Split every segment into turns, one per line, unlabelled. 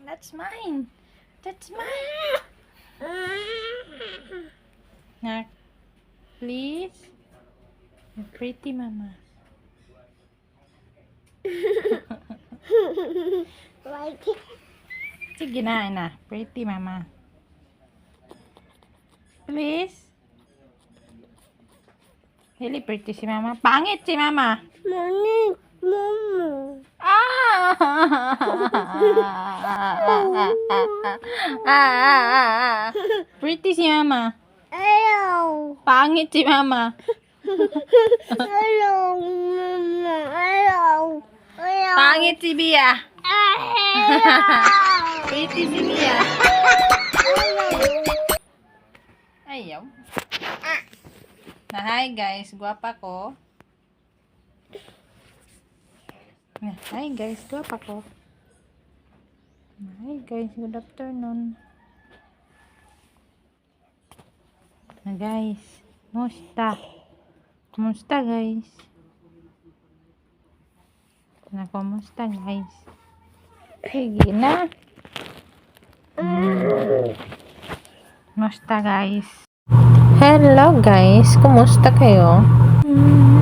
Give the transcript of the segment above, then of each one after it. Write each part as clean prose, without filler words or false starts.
That's mine. That's mine. Nak, please. You're pretty, Mama.
Like
Sige na, na. Pretty, Mama. Please. Dili pretty si Mama. Pangit si Mama.
Mami, mama.
Ah! Ah! Pretty si Mama.
Hello.
Pangit si Mama.
Hello, mama. Hello. Hello.
Pangit si Bia.
Hello.
Pretty si Bia. Ayaw. Na hi guys, guwapa ko. Na, hi guys, guwapa ko. Hi guys, good afternoon. Na guys, musta? Kumusta, guys? Na, kumusta, guys? Sige na. Kumusta, guys? Hello guys, kumusta kayo?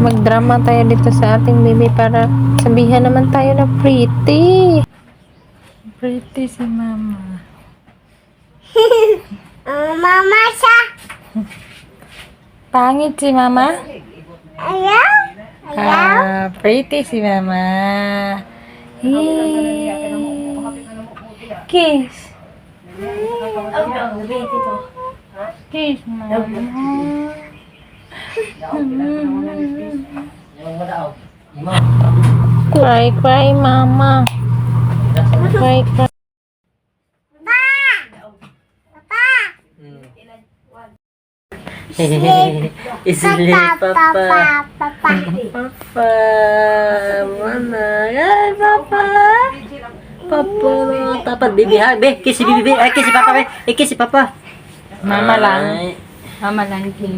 Magdrama tayo dito sa ating baby para sabihan naman tayo na pretty. Pretty si Mama.
Mama siya.
Pangit si Mama?
Ayaw. Ayaw.
Ah, pretty si Mama. Hey. Kiss. Kiss, Mama. Cry, cry, Mama. Cry, cry.
Pa. Papa.
Sleep,
Papa.
Papa.
Papa.
Papa. Mama. Ay, Papa. Papa. Dapat bibi ha. Be, kiss si bibi. Ay, kiss si Papa. Be. Eh, kiss si Papa.
Mama lang.
Ay,
Mama lang, kiss.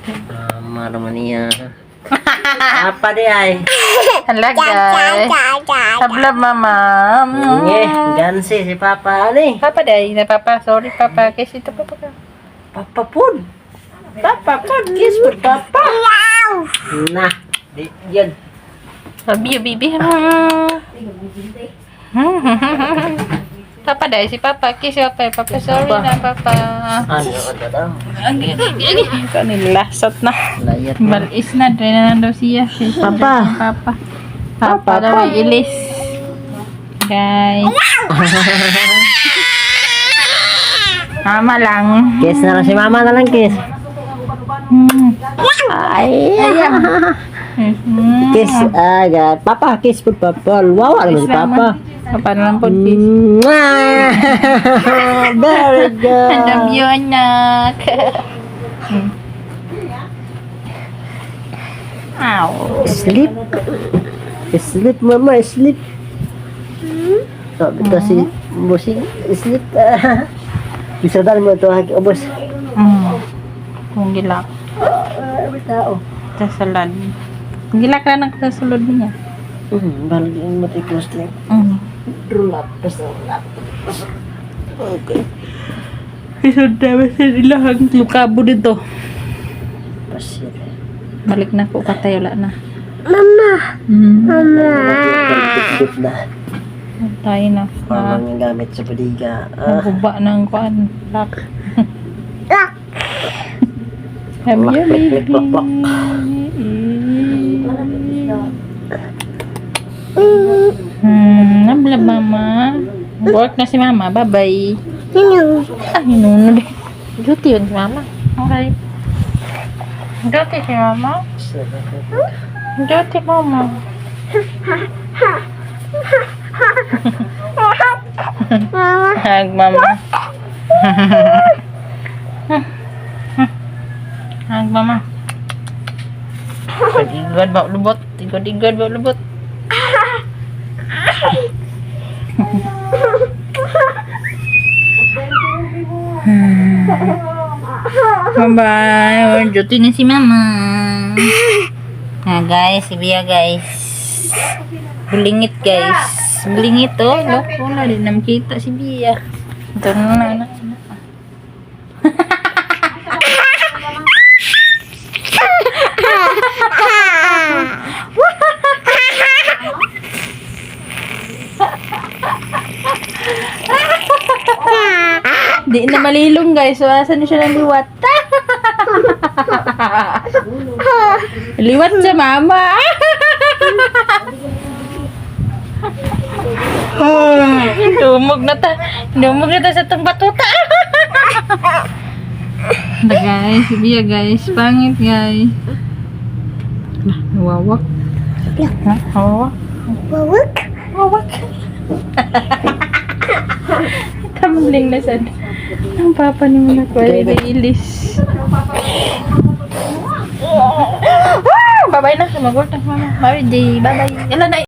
mama naman niya. Apa di ay?
Hala, guys. Tabla, Mama.
Nge, gansi si Papa ani.
Papa day na Papa. Sorry, Papa. Kiss ito, Papa ka.
Papa pun. Papa pun, kiss pun Papa. Nah, di, yan.
Love you, baby. Papa day si Papa. Kiss si Papa. Papa, sorry
Papa.
na, Papa.
Ano, ano daw?
Kanila, sat na.
Layat na.
Balis na. Dre na lang daw siya. Si
Papa.
Papa. Papa daw may ilis. Guys. Mama lang.
Kiss na lang si Mama na lang, kiss. Ay. Kiss agad. Papa, kiss po Papa. Wawa naman si Papa.
Papa na lang po, kiss.
Mwah! Very good.
I love you, anak. Ow.
Sleep. Sleep, Mama. Sleep. Oh, ito si Busing. Sleep. Bisa dali mo ito. Ubos.
Kung gilak.
Ah, tao.
Sa salad. Gilak na ng sa sulod niya.
Balik mo ito close lang. Roll up. Basta roll up. Okay.
Isod na ba sa ilahang lukabo dito?
Pasir.
Balik na po, katay wala na.
Mama.
Mm.
Mama.
Good na.
Tayo na.
Para mga gamit sa bodiga. Ah.
Naguba ng kuan. Lock.
Lock.
Have
Lock,
you,
lock,
baby?
lock, lock.
Nabla, Mama. Work na si Mama. Bye-bye.
Nino.
Ah, hinunod eh. Duty yun si Mama. Okay. Duty si Mama. Duty, Mama.
Mama.
Hug, Mama. Hug, Mama. Igod ba lubot? Igod, igod ba lubot? Bye-bye. Duty na si Mama. Ah, guys, si Bia, guys. Bulingit, guys. Bulingit, oh. Look, wala din na makita si Bia. Ito na na, na. Na. Di na malilong, guys. So, asan na siya ng liwat? Liwat sa mama. Dumog na ta. Dumog na ta sa tong batuta. Na guys, si Bia guys, pangit guys. Nah, nawawak. Ha? Nawawak?
Wawak.
Nawawak. Tumbling na sad. Ang papa ni mo na ko ay nailis. Ah! Bye-bye na. Mag-work na mama. Mary J. Bye-bye. Ela na.